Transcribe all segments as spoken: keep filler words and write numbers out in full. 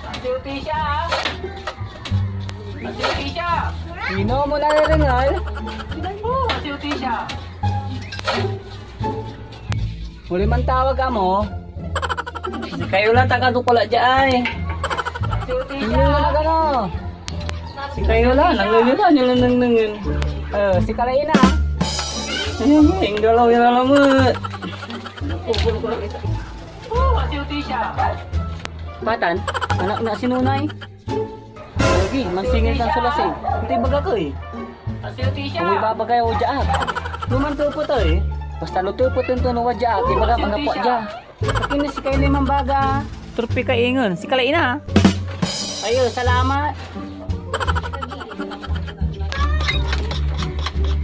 Ate Otisha, ah. Ate Otisha. Sino mo narirengel? Oh, Ate Otisha. Huli man tawag amo. Sikayo la, taga Dukola dia ay. Ate Otisha. Sino mo na gano? Sikayo la, nangnengneng la, nyo la nangnengneng. Eh, si Kalaina. Ayun, eh, inggalaw ya lamet. Oh, Ate Otisha. Patan, anak na si Nunay. Lagi, mansingil tan so lasing. Ito ibaga ko eh. Ate Otisha. Kung ibabaga yo dia, ah. Luman tepet eh. Basta lo tepet ento no wadia, ah. Ibaga, manggapo dia. Akin na si Kylie mambaga. Turpi ka ingen. Si Kalaina, ah. Ayo, salamat.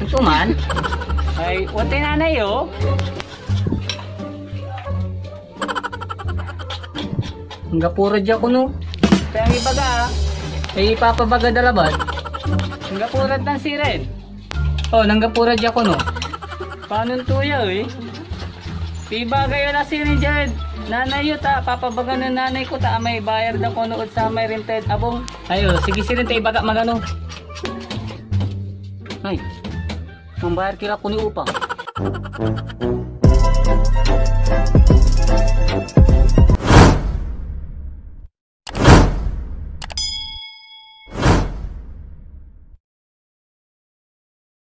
Ito man. Ay, watay nanay, oh. Anggapo ra dia kono. Kaya ang ibaga, ah. Ay, ipapabaga da labat. Anggapo ra tan siren. Oh, nanggapo ra dia kono. Panon to ya, eh? Pibaga yo la sirin diad nanay yo ta, papabaga nen nanay ko ta amay bayar da kono ed samay renta ed abung. Ayo, sige sirin ta ibaga magano. Ay, mambayar ki la kono upang.